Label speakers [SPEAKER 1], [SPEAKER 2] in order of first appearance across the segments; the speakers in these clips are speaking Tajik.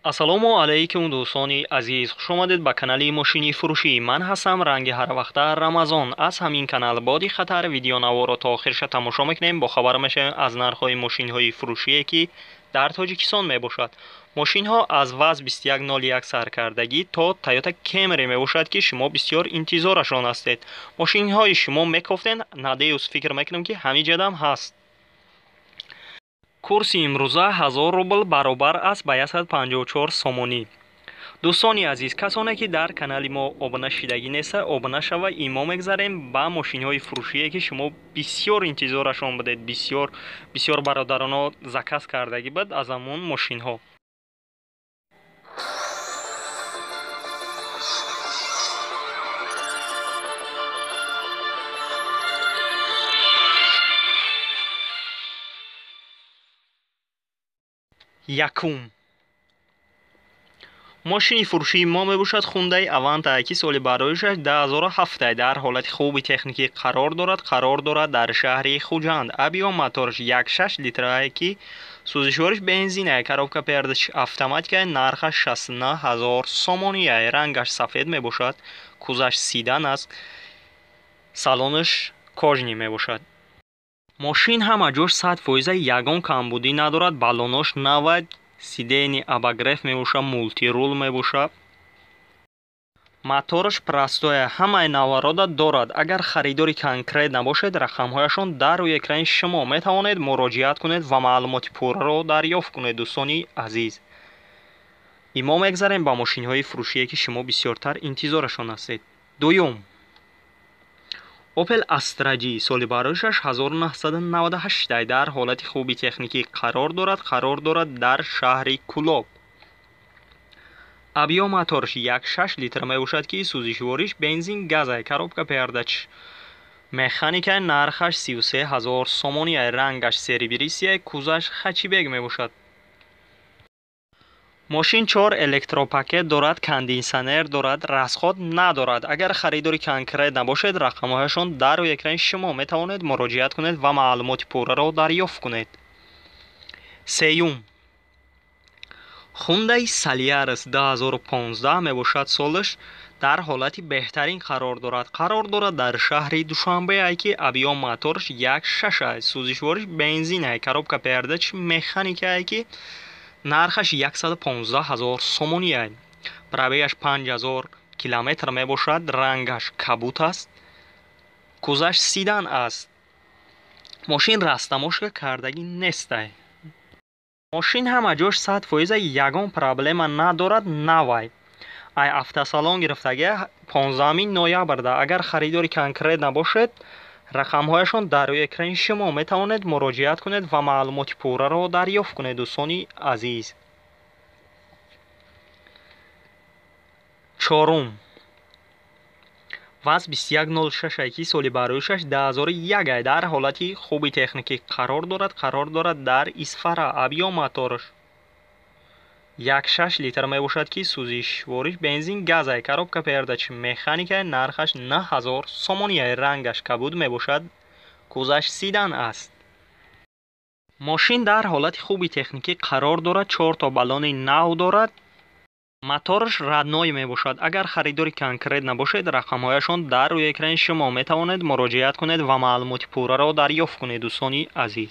[SPEAKER 1] Ассалому алайкум, дӯстони азиз, хуш омадед ба канали мошини фурӯшӣ. Ман ҳастам ранги ҳарвақта Рамазон. Аз ҳамин канал бо диққаттар видеонаворо то охирша тамошо мекунем, бохабар мешавем аз нархҳои мошинҳои фурӯшие, ки дар Тоҷикистон мебошад. Мошинҳо аз ВАЗ 2101 саркардагӣ то Toyota Camry мебошад, ки шумо бисёр интизорашон ҳастед. Мошинҳои шумо мекофтен, надеюсь, фикр мекунем, ки ҳамин ҷадам ҳаст. Курси имрӯза 1000 рубл баробар аст ба 154 сомонӣ. Дӯстони азиз, касоне ки дар канали мо обуна шидагӣ неста, обуна шава. Имо мегзарем ба мошинҳои фурӯшие, ки шумо бисёр интизорашон будед, бисёр бисёр бародароно заказ кардагӣ буд аз ҳамон мошинҳо. Якум мошини фурӯшии мо мебошад Хундай Аванта, ки соли бароишаш 2007, дар ҳолати хуби техникӣ қарор дорад. Қарор дорад дар шаҳри Хуҷанд. Объём мотораш 1,6 литрае, ки сӯзишвориш бензиная, коробка передач автоматикая, нархаш 69 ҳазор сомония. Рангаш сафед мебошад, кузаш седан аст, салонаш кожаный мебошад. Мошин ҳама ҷош 100%, ягон камбудӣ надорад, баллонош навад, сиденье обогрев мебошад, мультируль мебошад, мотораш простой, ҳамаи наворода дорад. Агар харидори конкрет набошед, рақамҳояшон дар рӯи экрани шумо, метавонед муроҷиат кунед ва маълумоти пурраро дарёфт кунед. Дӯстони азиз, имо мегзарем ба мошинҳои фурӯшие, ки шумо бисёртар интизорашон ҳастед. Дуюм Opel Astra G, соли бароишаш 1998, дар ҳолати хуби техникӣ қарор дорад. Қарор дорад дар шаҳри Кулоб. Объём мотораш 1,6 литр мебошад, ки сӯзишвориш бензин газай, коробка передач механика, нархаш 33 ҳазор сомония. Рангаш серебристый, кузаш хэтчбек мебошад. Мошин чор электропакет дорад, кондитсионер дорад, расход надорад. Агар харидори конкрет набошед, рақамҳояшон дар рӯи экрани шумо, метавонед муроҷиат кунед ва маълумоти пурраро дарёфт кунед. Сеюм Хундай Солярис, 2015 мебошад солаш, дар ҳолати беҳтарин қарор дорад. Қарор дорад дар шаҳри Душанбе, ки объём мотораш 1,6 аст, сӯзишвориш бензин, коробка передач механика, ки нархаш 115 ҳазор сомонӣ, пробегаш 5000 километр мебошад. Рангаш кабут аст, кузаш седан аст. Мошин растаможка кардагӣ нестай. Мошин ҳама ҷош 100%, ягон проблема надорад, навай, ай автосалон гирифтагӣ 15 ноябрда. Агар харидори конкрет набошед, рақамҳояшон дар рӯи экрани шумо, метавонед муроҷиат кунед ва маълумоти пурраро дарёфт кунед. Дӯстони азиз, чорум ВАЗ 2106, ки соли бароишаш 2001, дар ҳолати хуби техникӣ қарор дорад. Қарор дорад дар Исфара. Объём мотораш 1,6 литр мебошад, ки сӯзишвориш бензин газай, коробка передач механика, нархаш 9000 сомония. Рангаш кабуд мебошад, кузаш седан аст. Мошин дар ҳолати хуби техникӣ қарор дорад, чорто баллони нав дорад, мотораш родной мебошад. Агар харидори конкрет набошед, рақамҳояшон дар рӯи экрани шумо, метавонед муроҷиат кунед ва маълумоти пурраро дарёфт кунед. Дӯстони азиз,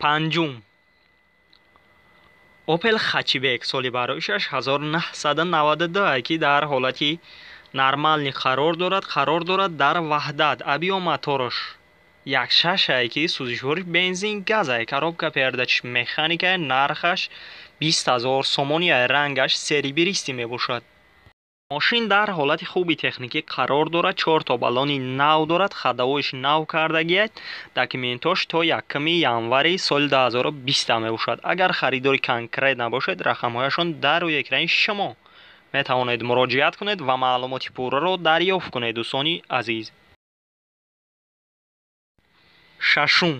[SPEAKER 1] панҷум Opel Hatchback, соли бароишаш 1992, ки дар ҳолати нормальный қарор дорад. Қарор дорад дар Ваҳдат. Объём мотораш 1,6, ки сӯзишвориш бензин газай, коробка передач механика, нархаш 20 000 сомония. Рангаш серебристый мебошад. Мошин дар ҳолати хуби техникӣ қарор дорад, чорто баллони нав дорад, ходовойш нав кардагиаст, документош то 1 январи соли 2020 мебошад. Агар харидори конкрет набошед, рақамҳояшон дар рӯи экрани шумо, метавонед муроҷиат кунед ва маълумоти пурраро дарёфт кунед. Дӯстони азиз, шашум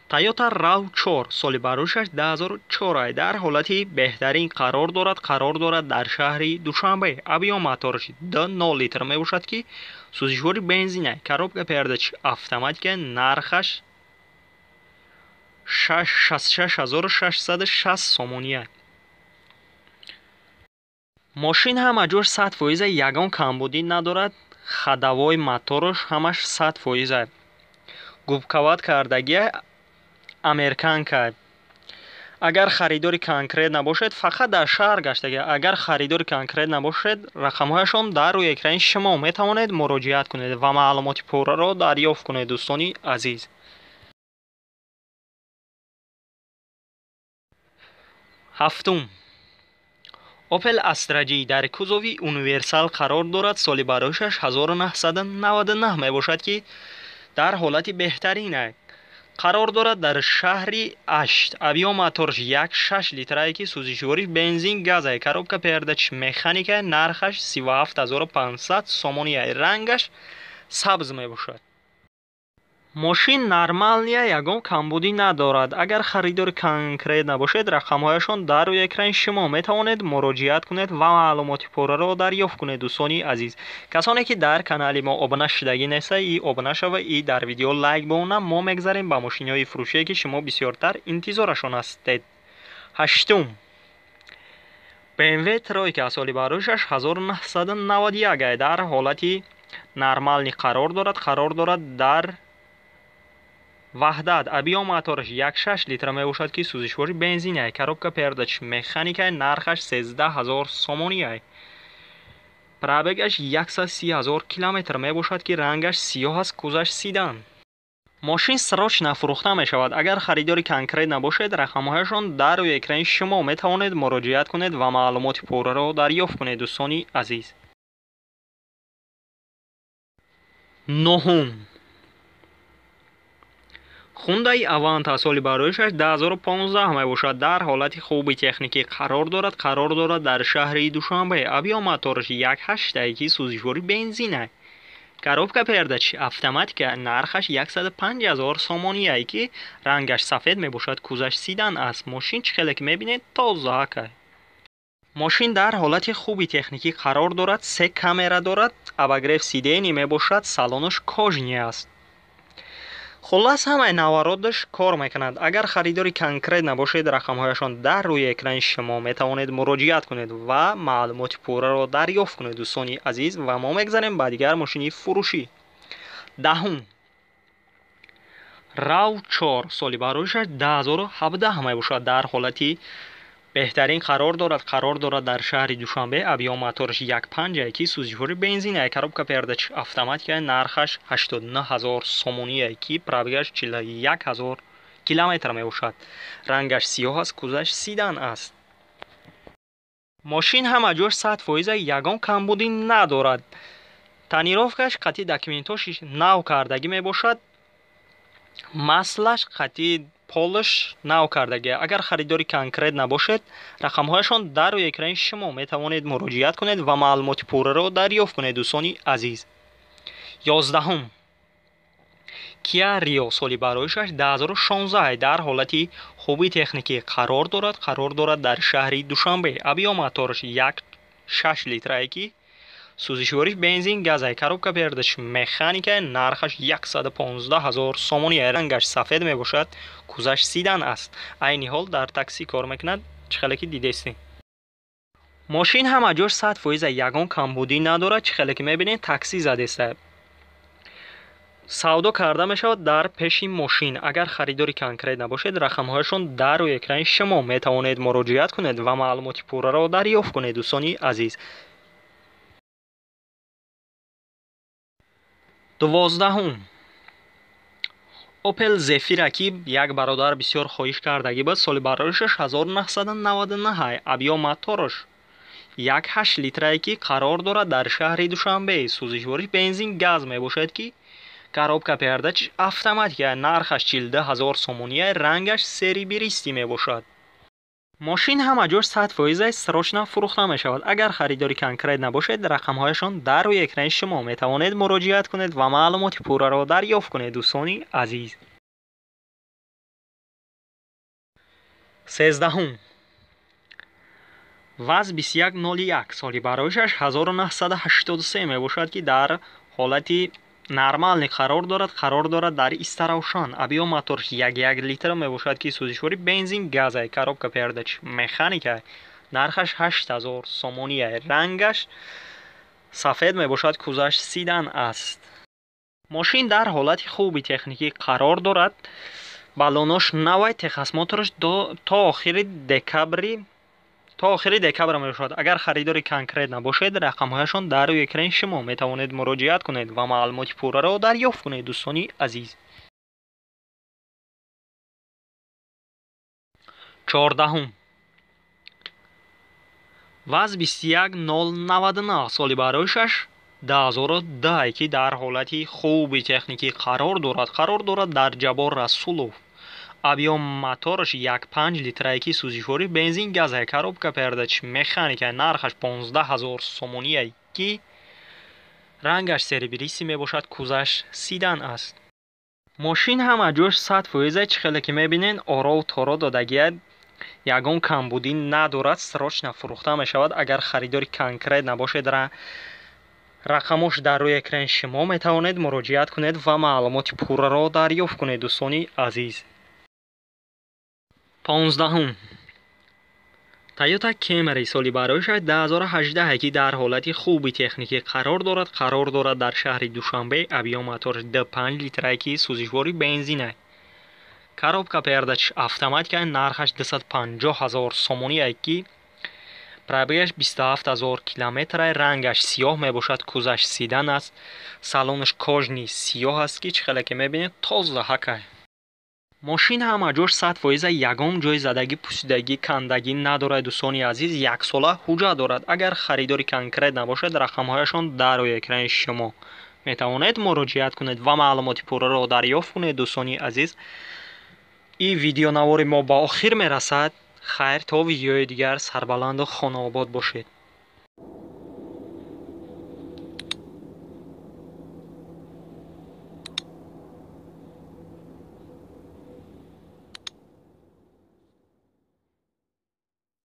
[SPEAKER 1] Toyota RAV4, соли бароишаш 2004, дар ҳолати беҳтарин қарор дорад, қарор дорад дар шаҳри Душанбе. Объём мотораш 2,0 литр мебошад, ки сӯзишвори бензин, коробка передач автоматика, нархаш 66 660 сомонӣ. Мошин ҳама ҷош 100%, ягон камбудӣ надорад. Ходовой, моторош ҳамаш 100%. Губковать кардагия, американка. Агар харидори конкрет набошед, фақат дар шаҳр гаштага. Агар харидори конкрет набошед, рақамҳояшон дар рӯи экрани шумо, метавонед муроҷиат кунед ва маълумоти пурраро дарёфт кунед, дӯстони азиз. Ҳафтум, Opel Astra J, дар кузови универсал қарор дорад, соли бароишаш 1999 мебошад, ки дар ҳолати беҳтарин қарор дорад, дар шаҳри Ашт. Объём моторш 1,6 литрае, ки сӯзишвориш бензин газае, коробка передач механика, нархаш 37 500 сомонӣ, рангаш сабз мебошад. Мошин нормальный, ягон камбудӣ надорад. Агар харидори конкрет набошед, рақамҳояшон дар рӯи экрани шумо, метавонед муроҷиат кунед ва маълумоти пурраро дарёфт кунед. Дӯстони азиз, касоне ки дар канали мо обуна шудагӣ неста, и обуна шава и дар видео лайк бимона. Мо мегзарем ба мошиниҳои фурӯшие, ки шумо бисёртар интизорашон ҳастед. Ҳаштум, BMW тройка, соли бароишаш 1991, дар ҳолати нормальный қарор дорад, қарор дорад дар Ваҳдат. Объём мотораш 1,6 литра мебошад, ки сӯзишвори бензине, коробка передач механика, нархаш 13 000 сомонӣ, пробегаш 130 000 километр мебошад, ки рангаш сиёҳ аст, кузаш седан. Мошин срочно фурӯхта мешавад. Агар харидори конкрет набошед, рақамҳояшон дар рӯи экрани шумо, метавонед муроҷиат кунед ва маълумоти пурраро дарёфт кунед, дӯстони азиз. Нуҳум, Хундаи Аванта, соли бароишаш 2015 мебошад, дар ҳолати хуби техникӣ қарор дорад, қарор дорад дар шаҳри Душанбе. Объём мотораш 1,8, ки сӯзишвори бензина, коробка передач автоматика, нархаш 105 000 сомоние, ки рангаш сафед мебошад, кузаш седан аст. Мошин, чӣ хеле ки мебинед, тозаакай. Мошин дар ҳолати хуби техникӣ қарор дорад, се камера дорад, обогрев сидений мебошад, салонаш кожаный аст. Хуллас, ҳамаи навороташ кор мекунад. Агар харидори конкрет набошед, рақамҳояшон дар рӯи экрани шумо, метавонед муроҷиат кунед ва маълумоти пурраро дарёфт кунед, дӯстони азиз. Ва мо мегзарем ба дигар мошини фурӯшӣ. Даҳум, RAV4, соли бароишаш 2017 мебошад, дар ҳолати беҳтарин қарор дорад, қарор дорад дар шаҳри Душанбе. Объём мотораш 1,5, ки сӯзишвори бензин, коробка передач автоматика, нархаш 89 000 сомоние, ки пробегаш 41 000 километр мебошад, рангаш сиёҳ аст, кузаш седан аст. Мошин ҳама ҷош 100%, ягон камбудӣ надорад. Тонировкаш қатъи документош нав кардагӣ мебошад, маслаш қатъи полш нав кардагӣ. Агар харидори конкрет набошед, рақамҳояшон дар рӯи экрани шумо, метавонед муроҷиат кунед ва маълумоти пурраро дарёфт кунед, дӯстони азиз. 11-ум, Kia Rio, соли бароишаш 2016, дар ҳолати хуби техникӣ қарор дорад, қарор дорад дар шаҳри Душанбе. Объём мотораш 1,6 литрае, ки сӯзишвориш бензин газай, коробка передач механика, нархаш 115 000 сомонӣ, рангаш сафед мебошад, кузаш седан аст. Айни ҳол дар таксӣ кор мекунад, чӣ хеле ки дидестем. Мошин ҳама ҷош 100%, ягон камбудӣ надорад. Чӣ хеле ки мебинед, таксӣ задеста. Савдо карда мешавад дар пеши мошин. Агар харидори конкрет набошед, рақамҳояшон дар рӯи экрани шумо, метавонед муроҷиат кунед ва маълумоти пурраро дарёфт кунед, дӯстони азиз. 12-ум, Opel Zafira, ки як бародар бисёр хоҳиш кардагӣ буд, соли бароишаш 1999, объём мотораш 1,8 литрае, ки қарор дорад дар шаҳри Душанбе, сӯзишвориш бензин газ мебошад, ки коробка передач автоматика, нархаш 42 000 сомоние, рангаш серебристый мебошад. Мошин ҳама ҷош 100%, срочно фурӯхта мешавад. Агар харидори конкрет набошед, рақамҳояшон дар рӯи экрани шумо, метавонед муроҷиат кунед ва маълумоти пурраро дарёфт кунед, дӯстони азиз. 13-ум ВАЗ 2101, соли бароишаш 1983 мебошад, ки дар ҳолати нормальный қарор дорад. Қарор дорад дар Истаравшан. Объём моторш 1,1 литр мебошад, ки сӯзишвори бензин газай, коробка передач механика. Нархаш 8000 сомония. Рангаш сафед мебошад, кузаш седан аст. Мошин дар ҳолати хуби техникӣ қарор дорад, баллонош навай, техосмотраш то охири декабр мебошад. Агар харидори конкретно бошед, рақамҳояшон дар рӯи экрани шумо, метавонед муроҷиат кунед ва маълумоти пурраро дарёфт кунед, дӯстони азиз. 14-ум ВАЗ 21099, соли бароишаш 2010, ки дар ҳолати хуби техникӣ қарор дорад. Қарор дорад дар Ҷаббор Расулов. Объём мотораш 1,5 литрае, ки сӯзишвори бензин газае, коробка передач механика. Нархаш 15 000 сомоние, ки рангаш серебристый мебошад, кузаш седан аст. Мошин ҳама ҷош 100%. Чӣ хеле ки мебинед, оров торо додагия, ягон камбудӣ надорад. Срочно фурӯхта мешавад. Агар харидори конкретно бошед, рақамош дар рӯи экрани шумо, метавонед муроҷиат кунед ва маълумоти пурраро дарёфт кунед, дӯстони азиз. 15-ум Тойота Кемри, соли бароишаш 2018, ки дар ҳолати хуби техникӣ қарор дорад. Қарор дорад дар шаҳри Душанбе. Объём моторш 2,5 литрае, ки сӯзишвори бензина, коробка передач автоматика. Нархаш 250 000 сомоние, ки пробегаш 27 000 километра. Рангаш сиёҳ мебошад, кузаш седан аст. Салонаш кожаный сиёҳ аст, ки чӣ хеле ки мебинед, тоза ҳакай. Мошин ҳама ҷош 100%, ягон ҷои задагӣ, пусидагӣ, кандагӣ надорад, дӯстони азиз. Яксола ҳуҷҷат дорад. Агар харидори конкретно бошед, рақамҳояшон дар рӯи экрани шумо, метавонед муроҷиат кунед ва маълумоти пурраро дарёфт кунед, дӯстони азиз. Ин видеонавори мо ба охир мерасад. Хайр, то видеои дигар, сарбаланду хонаобод бошед.